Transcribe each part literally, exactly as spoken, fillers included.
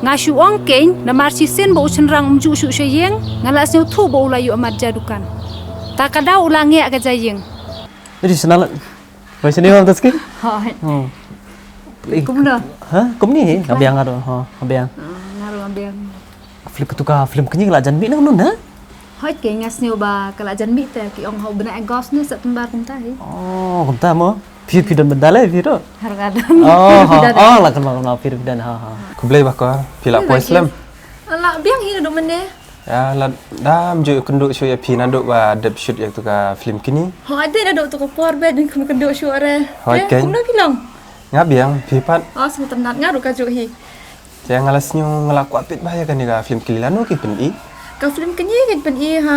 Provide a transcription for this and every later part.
Nga shu ong keiñ, namar shisien ba u shynrang um ju shu sha ïing, nga la sngewthuh ba u la ïoh mat ja dukan. Ta ka daw u la ngiah ka ja ïing. Ri sna la. Bai sini mam taski. Hai. Hmm. Kumno? Ha? Kumni he? Ngabiang aro. Ha, ngabiang. Ah, nga ruh ngabiang. Film katu ka film kñi la jan mih nang nun ha? Hoi ke nga sngew ba ka la jan mih te ki ong ha u bnai August ne September kumta hi. Oh, kumta mo. Phi phi don benda le phi tu. Har ka don. Oh, ha. Oh, la kan ma phi phi don ha ha. Khublei bakor, phi la poi slem. La biang hi do mene. Ya, la dam ju kynduh shu ya phi naduh ba dep shoot ya tu ka film kñi. Hoi de naduh tu ka por be din kum kynduh shu are. Hoi ke. Kumno phi long? Nga biang phi pat. Oh, sngewtynnat nga ruh ka ju hi. Te nga la sngew nga la kwah peit ba ïa kane ka film kñi lano ki pyni. Ka film kñi ki pyni ha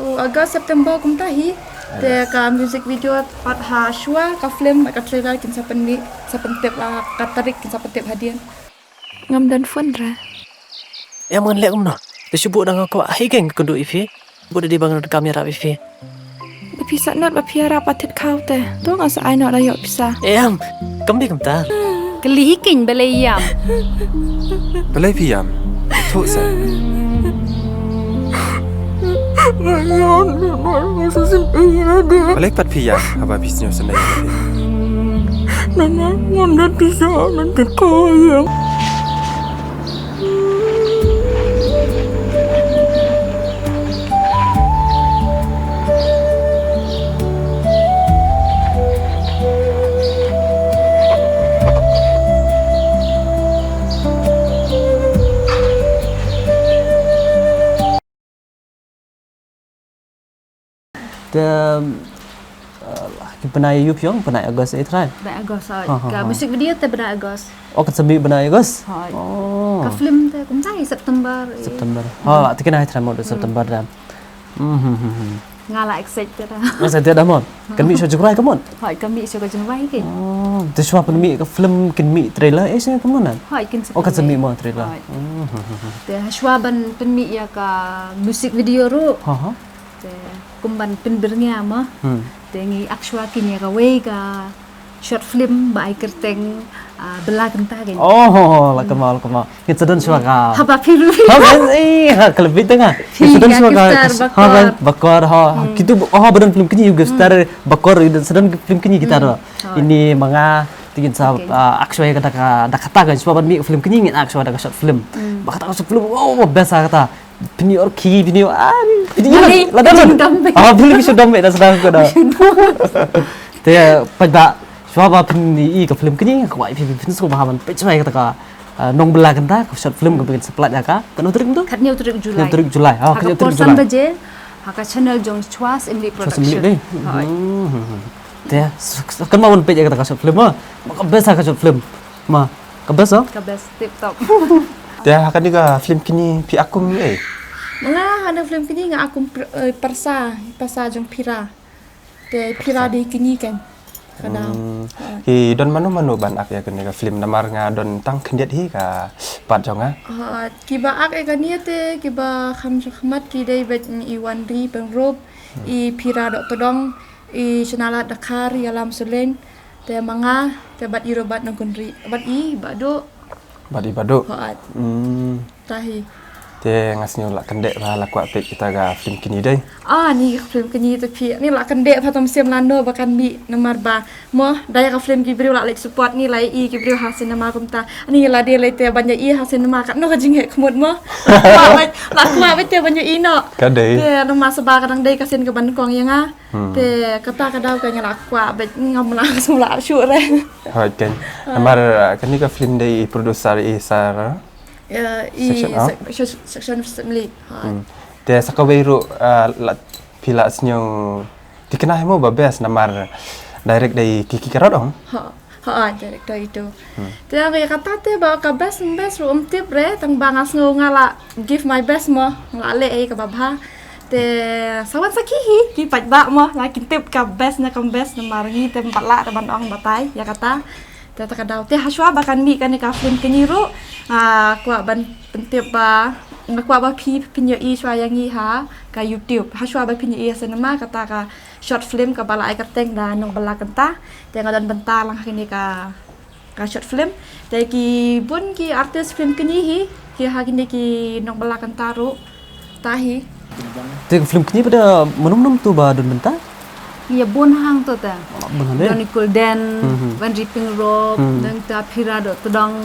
u August September kumta hi. Te ka music video pat ha shuwa ka film ka trailer kin sa pynmih sa pyntip ha ka tarik kin sa pyntip hadien. Ngam don phone ra. Em ngan leh kumno. Te shu buh da nga kwah hi keng kynduh ïa phi. Buh da dei ba ngan kam ïarap ïa phi. Ba phi sa nat ba phi ïarap ba thit khaw te. To nga sa ai noh da ïoh pisa. Em, kam dei kumta. Kylli hi keiñ balei ïam. Balei phi ïam? Thuh sa. Balei pat phi ïam haba phi sngew sendai ïa phi? Nana, ngan da pisa, ngan da khaw ïam. Te, eh, ki bnai ïa u phi ong, bnai August eh trai. Bnai August, ha, ha, ka music video te bnai August. Oh, kan sa mih bnai August. Hoi. Oh. Ka film te kumta hi September. September. Ha, la te kane hi trai mo September da. Hmm, hmm, hmm, hmm. Nga la excited da. Excited da mo. Kan mih sha Jingrai ka mo. Hoi, kan mih sha ka Jingrai keiñ. Oh, te shuwa pynmih ka film kin mih trailer eh sha ka mo na. Hoi, kin sa. Oh, kan sa mih mo trailer. Hoi. Hmm, hmm, hmm, hmm. Te shuwa ban pynmih ïa ka music video ruh. Ha ha. Te kum ban pynbyrngia mo. Hmm. Te ngi ak shuwa kine kawei ka short film ba ai kyrteng, ah, Bylla Kynta keiñ. Oh, la kynmaw, la kynmaw. Ngin sa don shuwa ka. Haba phi ruh. Ha, eh, ha, ka la bit nga. Ngin sa don shuwa ka. Bakor, ha. Hmm. Kitu, oh, ba don film kñi, u guest star Bakor, u don sa don film kñi kita tu. Hmm. Ini ma nga, te ngin sa, ah, ak shuwa ka da ka, da kata ka, shuwa ban mih film kñi ngin ak shuwa da ka short film. Hmm. Ba kata ka short film, oh, best kata. Pynïoh ki, pynïoh, ah, pynïoh. La dang dam. Ah, pynïoh ki shu dam da sdang ko da. Te pat ba shuwa ba pynïoh ka film kñi, ka wai phi pynïoh shuwa ba ban peit shuwa kata ka, ah, Nong Bylla Kynta, ka short film ka pynïoh supply ka. Ka nong tarik tu? Khatnïew tarik July. Khatnïew tarik July. Ah, khatnïew tarik July. Ka por san baje. Ha ka channel jong Chwas Imli Production. Chwas Imli dei. Hoi. Hmm, hmm, hmm. Te kan ma wan peit kata ka short film ma. Ma ka best ka short film. Ma ka best oh. Ka best tip top. Te ha kane ka film kñi phi act kum eh? Nga ha kane film kñi nga act kum pr-, eh, parsa, parsa jong Phira. Te Phira dei kñi kan. Ka dei. Hmm. Ki don mano mano ban act ïa kane ka film namar nga don tang khyndiat hi ka part jong nga. Ha, kiba act ïa kane te kiba kham shakhmat ki dei bad i Wanri Pyngrope, i Phira Dohtdong, i Shanala Dkhar, i Alam Sulein, te ma nga, te bad i Robert Nongkynrih, bad i Bah Duh. Bad i Bah Duh. Hoi. Hmm. Tahi. Te nga sngew la kyndit ba la kwah peit kita ka film kñi dei. Ah, ni film kñi te phi, ni la kyndit ba tam sim lano ba kan mih namar ba mo, da ïa ka film ki briew la leit support ni la i ki briew ha cinema kumta. Ni la dei leit te ban ïa i ha cinema katno ka jingheh khmut mo. La kwah beit, la kwah beit te ban ïa i noh. Ka dei. Te namar sa ba ka dang dei ka sien ka ban kong ïa nga. Hmm. Te kata ka daw ka nga la kwah beit ngam la ka sum la shu re. Hoi keiñ. Namar, uh, kane ka film dei i producer i Sar. Ya, i Section, ah? Sec-, sec-, Section Family. Hoi. Hmm. Te sa kawei ruh, uh, la phi la sngew thikna hi mo ba best namar direct dei Kiki Karot ong? Ha, ha, director itu. Hmm. Te ïa kata te ba ka best, best ruh um tip re, tang ba nga sngew nga la give my best mo, nga la leh ei kaba bha. Te sa wan sakhi hi ki paidbah mo, la kin tip ka best ne kam best namar ngi te ym pat lah ban ong batai ïa kata. Te ta ka daw te ha shuwa ba kan mih kane ka film kñi ruh, ah, kwah ban pyntip ba, nga kwah ba phi phin ïohi shuwa ïa ngi ha ka YouTube. Ha shuwa ba phin ïohi ha cinema kata ka short film kaba la ai kyrteng da Nong Bylla Kynta. Te nga don bynta lang ha kane ka, ka short film. Te ki bun ki artist film kñi hi, Ïa ha kine ki nongbylla kynta ruh. Tahi. Te ka film kine pat da mynno mynno tu ba don bynta? Ïa bun hang tu te. Bun hang de. Don i Kulden, Wan Riping Rop, nangta Phira Dohtdong,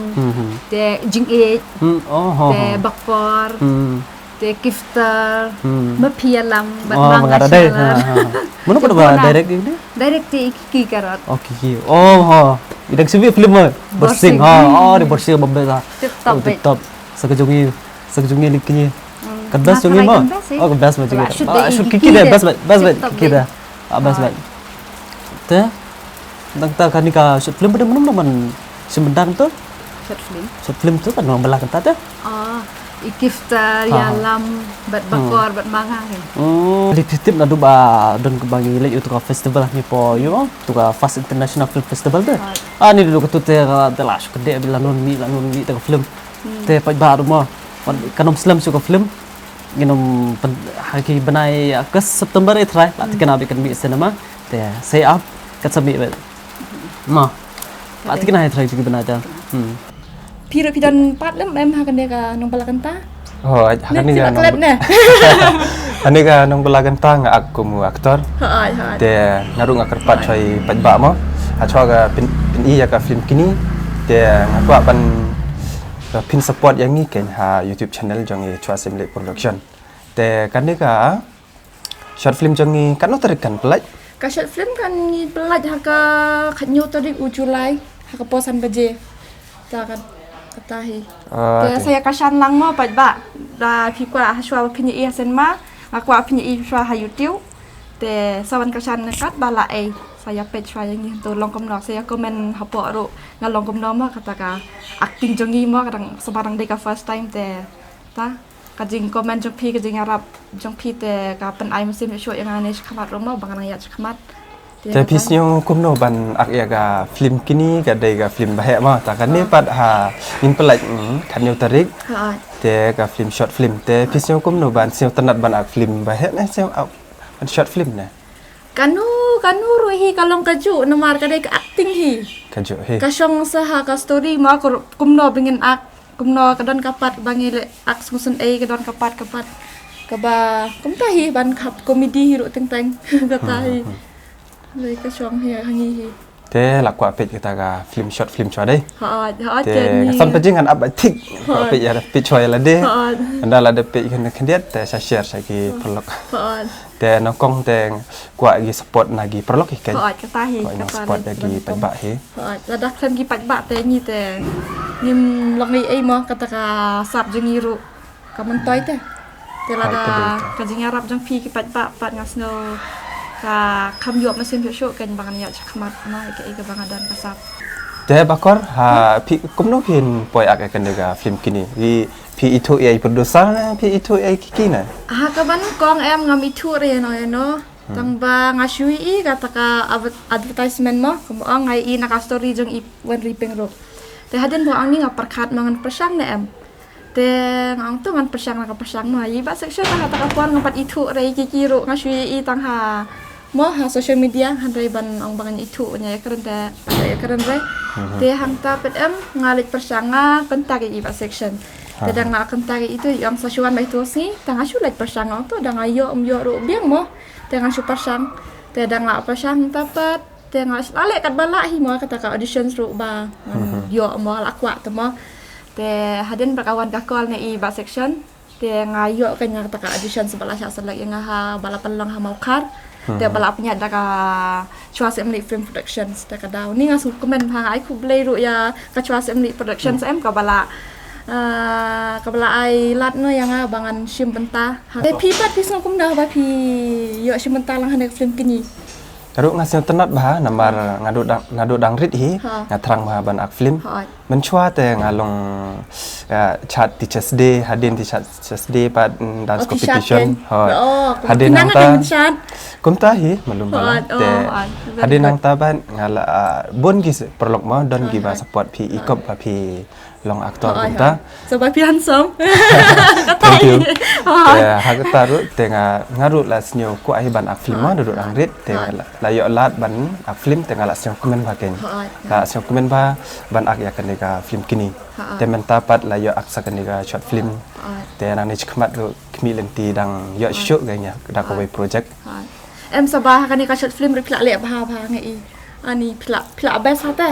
te Jingïeit, te Bakor, te Kiftar, Maphialam, bad Manga Dashala. Mynno pat ba direct ïa kine? Direct te i Kiki Karot. Oh, Kiki. Oh, ha. I dang shu film mo. Borsing. Ha, oh, di Borsing Bombay la. Tip top. Tip top. Sa ka jong i, sa ka jong i liki. Ka best jong i mo. Oh, ka best mo jong i. Shoot Kiki de, best, best Kiki de. Ah, best, best. Te nangta kane ka short film pat da mynno mynno ban shim bynta tu? Short film. Short film tu kan nongbylla kynta te. Ah, i Kiftar, Ïalam, bad Bakor, bad Manga. Li tip naduh ba don kaba ngi leit ïa uto ka festival hangne po, ïa uto ka First International Film Festival te. Ah, ngi duh katto te ka, te la shu kynduh ba la don mih, la don mih te ka film. Te paidbah ruh mo. Kan ym slem shuh ka film. Ngin ym pyn-, ha ki bnai August, September eh trai la thikna ba kan mih cinema. Te sa ap kan sa mih bad. Mo. La thikna eh trai ki bnai te. Phi ruh phi don part lem em ha kane ka nongbylla kynta? Oh, ha kane ka nongbylla kynta nga ak kum u actor. Te nga ruh nga kyrpad shuwa ïa paidbah mo. Ha shuwa ka pyn-, pyni ïa ka film kine. Te nga kwah ban phin support ïa ngi keiñ ha YouTube channel jong i Chwa Syiemlieh Production. Te kane ka short film jong ngi katno tarik kan pyllait? Ka short film kan ngi pyllait ha ka khathynñiew tarik u July ha ka por san baje. Ta kan kata hi. Te sa ïa kyrshan lang mo paidbah. Da phi kwah ha shuwa ba phin ïohi ha cinema, nga kwah phin ïohi shuwa ha YouTube. Te sa wan kyrshan ne katba la ei. Sa ïa peit shuwa ïa ngi to long kumno, sa ïa comment hapoh ruh nga long kumno mo kata ka acting jong ngi mo, ka dang sa ba dang dei ka first time te. Ta ka jingcomment jong phi, ka jingïarap jong phi te ka pynai mynsiem shuh ïa nga ne shakhmat ruh mo ba nga nang ïaid shakhmat. Te phi sngew kumno ban ak ïa ka film kine, ka dei ka film ba heh mo, ta kane pat ha ngin pyllait khathynñiew tarik. Te ka film short film, te phi sngew kumno ban, sngew tynnat ban ak film ba heh ne sngew ak ban short film ne? Kano kano ruh hi ka long kajuh namar ka dei ka acting hi. Kajuh hi. Ka shong sa ha ka story mo, kumno ba ngin ak. Kumno ka don ka part ba ngi leh ak sngewsynei, ka don ka part, ka part kaba kumta hi ban khap comedy hi ruh teng teng. Kata hi. Lei ka shong hi ha ngi hi. Te la kwah peit kata ka film, short film shuwa dei. Hooid, hooid. Te ka san pajing ngan ap ba tik. Kwah peit ïa, peit shuwa ïa lade. Hooid. Ynda lada peit khyndiat te sa share sha ki paralok. Hooid. Te nyngkong te kwah ki support na ki paralok hi keiñ. Hooid, kata hi, kwah ki support ïa ki paidbah hi. Hooid, lada khlem ki paidbah te ngi te ngim long ei ei mo, kata ka sap jong ngi ruh ka myntoi te. Te lada ka jingïarap jong phi ki paidbah pat nga sngew ka kham ïoh mynsiem shuh shuh keiñ ba ngan ïaid shakhmat mo ïa kaei kaba nga don ka sap. Te Bakor, ha, phi kumno phin poi ak ïa kane ka film kine? Phi, phi ithuh ïa i producer ne phi ithuh ïa i Kiki ne? Ha kaba nyngkong em ngam ithuh re ïano ïano. Tang ba nga shu ïohi kata ka adver-, advertisement mo, kumba ong, nga ïohi na ka story jong i Wan Riping ruh. Te hadien ba ong ni nga pyrkhat ma ngan pyrshang ne em. Te nga ong to ngan pyrshang, nga pyrshang mo. I Bah Section ha kata ka por ngam pat ithuh re i Kiki ruh, nga shu ïohi tang ha mo ha social media, hynrei ban ong ba ngan ithuh ïa kren te, ïa kren re. Te hangta pat em nga leit pyrshang, nga contact ïa i Bah Section. Te da nga contact ïa i to i ong sa shu wan ba ito sngi, tang nga shu leit pyrshang, nga ong to da nga ïoh ym ïoh ruh biang mo. Te nga shu pyrshang. Te da nga pyrshang hangta pat. Te nga la leh katba lah hi mo kata ka auditions ruh ba ngan ïoh mo, la kwah te mo. Te hadien ba ka wan ka call na i Bah Section. Te nga ïoh kane kata ka auditions ba la shah select ïa nga ha, ba la pynlong ha Mawkhar. Te ba la pynïaid da ka Chwa Syiemlieh Film Productions. Te ka daw ni nga sngewkmen ha, nga ai khublei ruh ïa ka Chwa Syiemlieh Productions em kaba la, ah, kaba la ai lad noh ïa nga ba ngan shim bynta. Te phi pat phi sngew kumno ba phi ïoh shim bynta lang ha kane ka film kine? Nga ruh nga sngewtynnat bha namar nga duh dang, nga duh dang rit hi, nga thrang bha ban ak film. Mynshuwa te nga long, ah, chad Teachers Day, hadien Teachers Day pat, mm, dance competition. Hadien nangta kumta hi, malu malu. Te hadien nangta pat nga la, ah, bun ki paralok mo, don kiba support phi, i kop ba phi long actor kumta. Sa ba phi handsome. Thank you. Te ha kata ruh te nga nga ruh la sngew kwah hi ban act film mo, da ruh nang rit te la ïoh lad ban act film te nga la sngewkmen bha kein. La sngewkmen bha ban act ïa kane ka film kini. Te mynta pat la ïoh act sa kane ka short film. Te nangne shakhmat ruh khmih lynti dang ïoh shuh kein ïa da kawei project. Em, sa ba ha kane ka short film ruh phi la leh bha bha ngi i. Ani phi la phi la best ha te.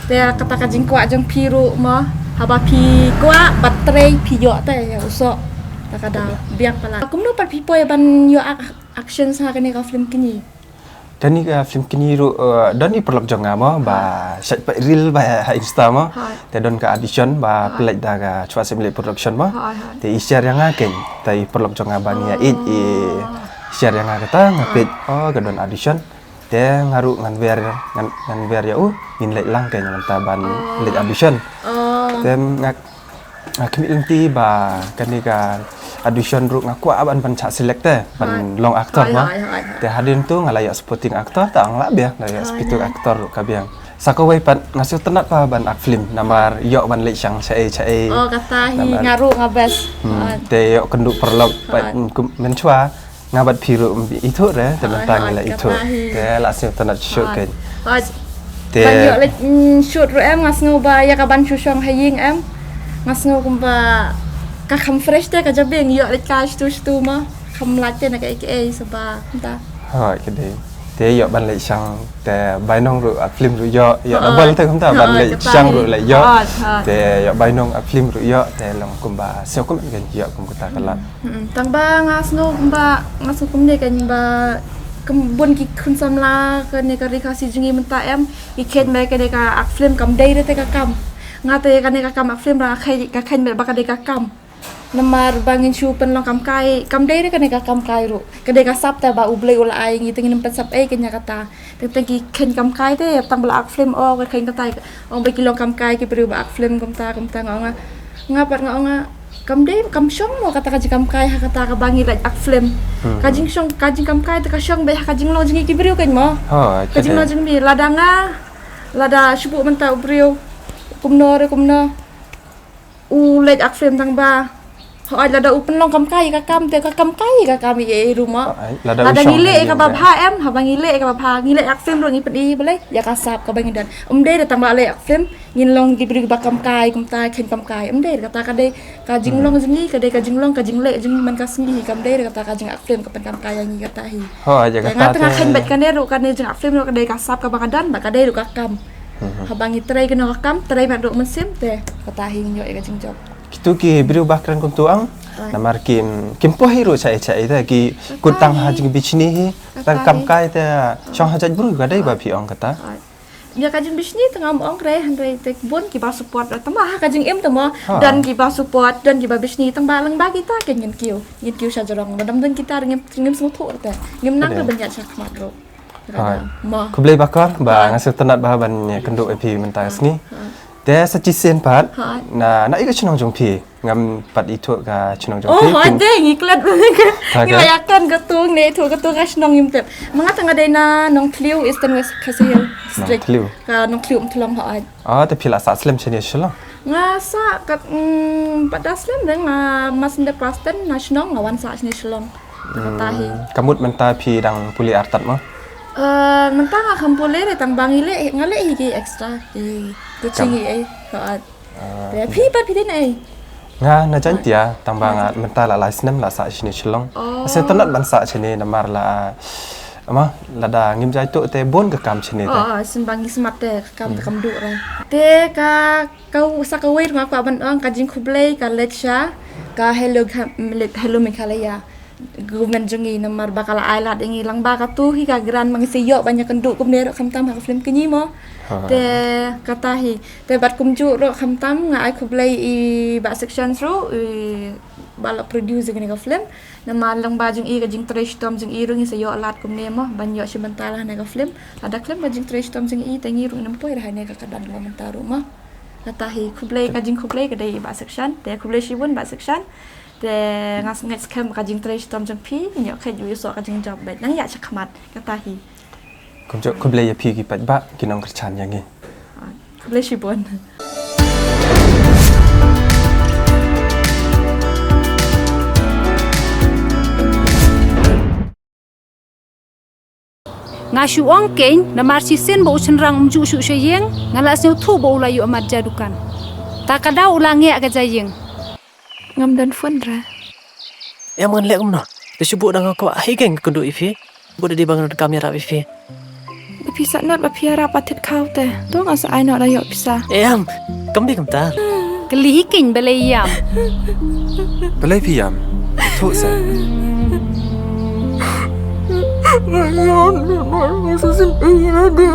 Te kata ka jingkwah jong phi ruh mo, haba phi kwah bad trei phi ïoh te ïa u soh. Ta ka da biang palat. Kumno pat phi poi ban ïoh action ha kane ka film kini? Kane ka film kini ruh don i paralok jong nga mo ba shait peit reel ba ha Insta mo. Te don ka audition ba pynlait da ka Chwa Syiemlieh Production mo. Te i share ïa nga kein, te i paralok jong nga ba ngi ïa i share ïa nga kata, nga peit, oh, ka don audition. Te nga ruh ngan wer ngan ngan wer ïa u, ngin leit lang kein mynta ban leit audition. Te nga nga khmih lynti ba kane ka audition ruh nga kwah ban ban shah select te ban long actor mo. Te hadien tu nga la ïoh supporting actor, tang la biang, la ïoh supporting actor ruh ka biang. Sa kawei pat nga sngewtynnat bha ban act film namar ïoh ban leit shang shaei shaei. Oh, kata hi. Nga ruh nga best. Te ïoh kynduh paralok pat mynshwa nga bad phi ruh ithuh re, te mynta ngi la ithuh. Te la sngewtynnat shuh kein. Te ban ïoh leit shoot ruh em, nga sngew ba ïa ka ban shu shong ha ïing em, nga sngew kumba ka kham fresh te ka jabieng ïoh leit ka shtu shtu mo. Kham lait te na ka A K A sa ba kumta. Hooid, ka dei. Te ïoh ban leit shang te bainong ruh act film ruh ïoh, ïoh double te kumta ban leit shang ruh leit ïoh. Te ïoh bainong act film ruh ïoh, te long kumba sngewkmen kein ïoh kum kata ka lad. Tang ba nga sngew kumba nga sngew kumne kein ba bun ki khun samla kane ka ri Khasi jong ngi mynta em, ki kheiñ ba kane ka act film kam dei re te ka kam. Nga te kane ka kam act film ba nga kheiñ, ka kheiñ ba ka dei ka kam. Namar ba ngin shu pynlong kam kai, kam dei re kane ka kam kai ruh. Ka dei ka sap te ba U Blei u la ai ngi, te ngin ym pynsap ei kein ïa kata. Teng teng ki kheiñ kam kai te tang ba la act film, oh, ka kheiñ kata. Ong ba ki long kam kai ki briew ba act film kumta kumta, nga ong nga. Nga pat nga ong nga, kam dei, kam shong mo kata ka jingkam kai ha kata kaba ngi leit act film. Ka jingshong, ka jingkam kai te ka shong beit ha ka jinglong jong ngi ki briew kein mo. Ka jinglong jong ngi, lada nga, lada shu buh mynta u briew kumno re kumno u leit act film tang ba. Hooid, lada u pynlong kam kai ka kam te ka kam kai ka kam ïa i ruh mo. Lada ngi leh ïa kaba bha em, haba ngi leh ïa kaba bha, ngi leh act film ruh ngi pyni balei ïa ka sap kaba ngi don. Ym dei re tang ba leh act film ngin long ki briew ba kam kai kumta, kheiñ kam kai. Ym dei re, kata ka dei ka jinglong jong ngi, ka dei ka jinglong ka jingleh jong ngi man ka sngi hi, kam dei re kata ka jing act film ka pynkam kai ïa ngi kata hi. Hooid, ïa kata te nga kheiñ beit kane ruh, kane jing act film ruh ka dei ka sap kaba nga don bad ka dei ruh ka kam. Haba ngi trei kano ka kam, trei mat ruh mynsiem te kata hi ngi ïoh ïa ka jingjop. Kitu ki briew ba kren kumtu ang, namar kim, kim poi hi ruh shaei shaei te ki kut tang ha jingbishni hi. Tang kam kai te shong ha jaitbru ka dei ba phi ong kata. Ïa ka jingbishni te ngam ong re, hynrei te bun kiba support re, tang ba ha ka jingim te mo. Don kiba support, don kiba bishni, tang ba lyngba kita kein ngin kiew, ngin kiew sha jrong. Ba dang don kita ngim, ngim sngewthuh te ngim nang re ban ïaid shakhmat ruh. Hooid. Khublei bakor ba nga sngewtynnat bha ban ïakynduh ïa phi mynta ka sngi. Te sa shisien pat na, na i ka shnong jong phi? Ngam pat ithuh ka shnong jong phi. Oh, hooid, ngi klet ngi la ïakren katu, ngi ithuh katu ka shnong ngim tip. Ma nga te nga dei na Nongthliew, Eastern West Khasi Hills District. Nongthliew. Ka Nongthliew Umthlong, hooid. Ah, te phi la sah slem shane Shillong? Nga sah kat, mm, pat da slem re, nga mas ynda class ten na shnong nga wan sah shane Shillong. Kata hi. Ka mut mynta phi dang pule artat mo? Eh, mynta nga kham pule re, tang ba ngi leh, nga leh hi ki extra, ki coaching hi ei. Hooid. Te phi pat phi dei na ei? Nga na Jaintia, tang ba nga mynta la lai snem la sah shane Shillong. Nga sngewtynnat ban sah shane namar la, ama, lada ngim jaituh te bun ka kam shane te. Oh, sngewbha ngi smat te ka kam te kam duh re. Te ka, ka sa kawei ruh nga kwah ban ong ka jingkhublei ka leit sha ka Hello Ga-, Hello Meghalaya. Government jong ngi namar ba ka la ai lad ïa ngi lyngba katu hi ka grant ba ngi sa ïoh ban ïakynduh kumne ruh khamtam ha ka film kini mo. Te kata hi. Te bad kumjuh ruh khamtam nga ai khublei i Bah Section ruh, i ba la produce ïa kane ka film. Namar lyngba jong i ka jingtrei shitom jong i ruh ngi sa ïoh lad kumne mo ban ïoh shim bynta la ha kane ka film. Lada khlem ka jingtrei shitom jong i te ngi ruh ngim poi ha kane ka kyrdan kaba mynta ruh mo. Kata hi, khublei, ka jingkhublei ka dei i Bah Section. Te khublei shibun Bah Section. Te nga ngeit skhem ka jingtrei shitom jong phi, ngi ïoh khet ïa u soh ka jingjop bad nang ïaid shakhmat, kata hi. Kumjuh khublei ïa phi ki paidbah ki nongkyrshan ïa ngi. Khublei shibun. Nga shu ong keiñ, namar shisien ba u shynrang um ju shu sha ïing, nga la sngewthuh ba u la ïoh mat ja dukan. Ta ka daw u la ngiah ka ja ïing. Ngam don phone ra. Em, ngan leh kumno? Te shu buh da nga kwah hi keiñ ka kynduh ïa phi. Buh da dei ba ngan kam ïarap ïa phi. Ba phi sa not ba phi ïarap ba thied khaw te. To nga sa ai noh da ïoh pisa. Em, kam dei kumta. Kylli hi keiñ balei ïam. Balei phi ïam? Thuh sa.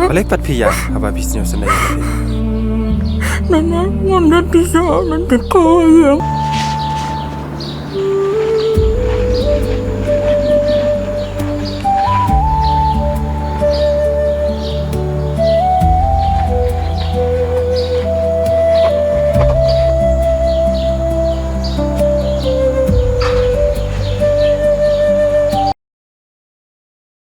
Balei pat phi ïam haba phi sngewsynei ïa phi? Nana, ngan da pisa, ngan da khaw ïa.